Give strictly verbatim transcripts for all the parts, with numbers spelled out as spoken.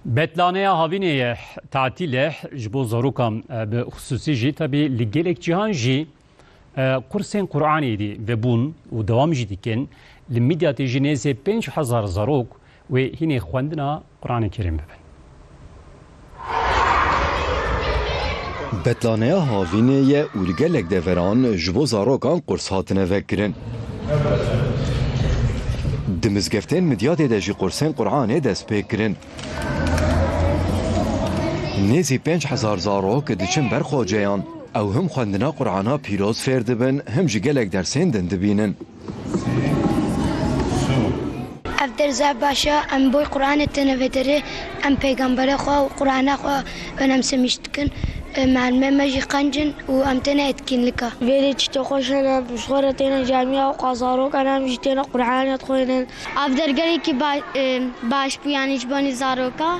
Betlaneya havînê ye, tatîl e ji bo zarokan, e, bi xisûsî jî, tabî li gelek cîhan jî, e, kursên Qur'anê dî vebûn û dewam jî dikin. Li Midyatê jî nêzê pênc hezar zarok wê hînê xwendina Qur'anê Kerîm bibin. Betlaneya havînê ye û li gelek deveran ji bo zarokan qurs hatine vekirin. Di mizgeftên Midyatê de jî qursên Qur'anê dest pê kirin. Nêzî pênc hezar zarok diçin ber xoceyan. Ew him xwendina Qur'ana pîroz fêr dibin, him jî gelek dersên din dibînin. Ev dersa baş e, em boy Qur'anê têne vê derê, em pêgambera xwe û Qur'ana xwe önemsemiş dikin. E, Mealimê me jî qenc in û em têne etkinlika. Vê derê tiştê xweş hene, em ji xwe re têne camiya û qazarokan em jî têne Qur'anê dixwînin. Ev dergelekî ba-, e, baş bû, yanî ji bonî zaroka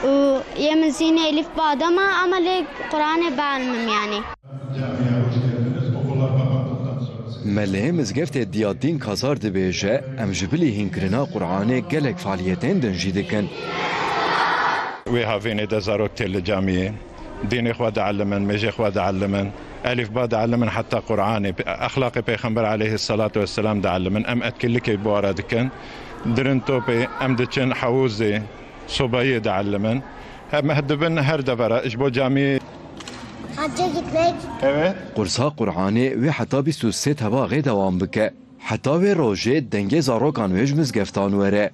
û yê min zînê elîf ba dema, ama lê Qur'anê bielmim yanî. Melê mizgeftê Diyadîn Kazar dibêje, em ji bilî hînkirina Qur'anê gelek faaliyetên din jî dikin. Wê havînê de zarok tê li camiyê, dînê xwe dielimin, mêjê xwe dielimin, elîfba dielimin, heta Qur'anê, exlaqê Pêxember aleyhisselatu vesselam dielimin. Em etkinlikê bi wara dikin. Dirin topê em diçin hewûzê sobayê dielimin. Em dibin her devera ji bo camiyê. Hacca gitmek. Evet. Qursa Qur'anê wê heta bîst û sê Tebaxê dewam bike. Heta wê rojê dengê zarokan wê ji mizgeftan were.